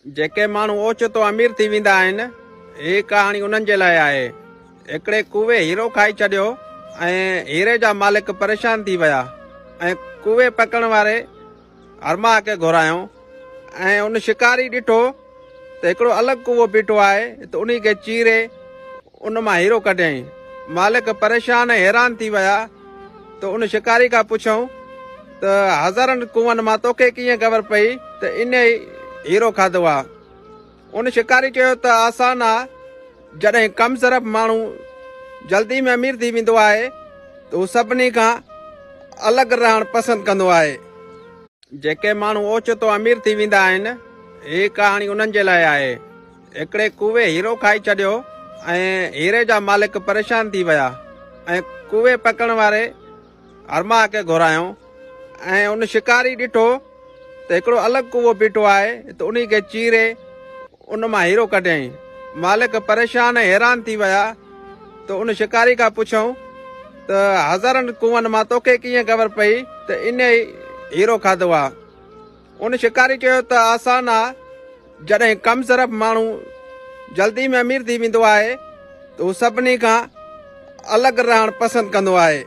جيڪي ماڻهو اوچتو امير ٿي ويندا آهن، هيء ڪهاڻي انهن جي لاء آهي. هڪڙي ڪوئي هيرو کائي ڇڏيو ۽ هيري جا مالڪ پريشان ٿي ويا ۽ ڪوئي پڪڙڻ واري هرماهه کي گهرايو ۽ ان شڪاري ڏٺو ته هڪڙو الڳ ڪوئو بيٺو آهي ته انهي کي چيري ان مان هيرو ڪڍيائين. مالڪ پريشان ۽ حيران ٿي ويا ته ان شڪاري کان پڇيائون ته هزارن ڪوئن مان توکي ڪيئن خبر پئي ته انهي هيرو کاڌو آ؟ ان شڪاري چيو ته آسان آ، جڏهن ڪم ظرف ماڻهو جلدي ۾ امير ٿي ويندو آهي ته هو سڀني کان الڳ رهڻ پسند ڪندو آهي. جيڪي ماڻهو اوچتو امير ٿي ويندا آهن، هيء ڪهاڻي انهن جي لاء آهي. هڪڙي ڪوئي هيرو کائي ڇڏيو ۽ هيري جا مالڪ پريشان ٿي ويا ۽ ڪوئي پڪڙڻ واري هرماهه کي گهرايو ۽ ان شڪاري ڏٺو ته هڪڙو الڳ ڪوئو بيٺو آهي ته انهي کي چيري ان مان هيرو ڪڍيائين. مالڪ پريشان ۽ حيران ٿي ويا ته ان شڪاري کان پڇيائون ته هزارن ڪوئن مان توکي ڪيئن خبر پئي ته انهي هيرو کاڌو آ؟ ان شڪاري چيو ته آسان آ، جڏهن ڪم ظرف ماڻهو جلدي ۾ امير ٿي ويندو آهي ته هو سڀني کان الڳ رهڻ پسند ڪندو آهي.